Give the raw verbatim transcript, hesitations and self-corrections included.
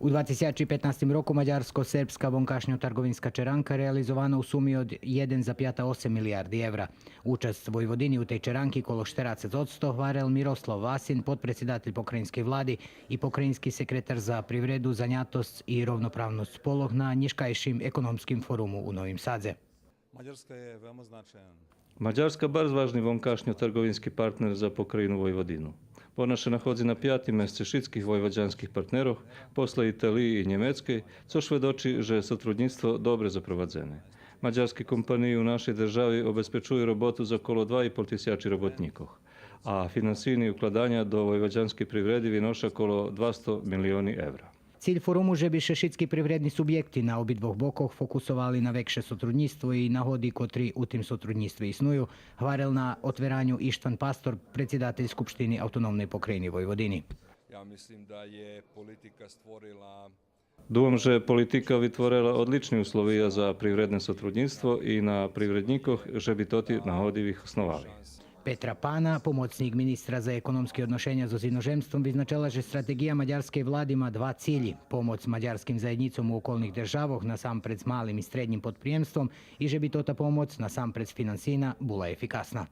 У два тисячи петнастим року мадярско-сербска вонкашньо-тарговинска черанка реализована у суми од єден запята осем милиярди евра. Учасц Войводини у тей черанки коло штерацец одсто гварел Мирослав Васин, подпредсидатель покраїнскей влади и покраїнски секретар за привреду, занятосц и ровноправносц полох на нєшкайшим економским форуму у Новим Садзе. Mađarska je veoma značajan. Mađarska барз важни вонкашньо-тарговински партнер за покраїну Войводину. Вона ше находзи на пятим месце шицких войводянских партнерох, после Италиї и Нємецкей, цо шведочи же сотруднїцтво добре запровадзене. Мадярски компаниї у нашей держави обезпечую роботу за коло два и пол тисячи роботнїкох, а финансийни укладаня до войводянскей привреди виноша коло двасто милиони евра. Циль форуму же би ше шицки привредни субєкти на обидвох бокох фокусовали на векше сотруднїцтво и нагоди котри у тим сотруднїцтве исную, гварел на отвераню Иштван Пастор, предсидатель Скупштини Автономней покраїни Войводини. Ja mislim da je politika stvorila Думам же политика витворела одлични условия за привредне сотруднїцтво и на привреднїкох же би тоти нагоди вихосновали. Петра Пана, помоцнїк министра за економски одношеня зоз иножемством, визначела же стратеґия мадярскей влади ма два цилї: помоц мадярским заєднїцом у околних державох, насампредз малим и среднїм подприємством, и же би тота помоц, насампредз финансийна, була ефикасна.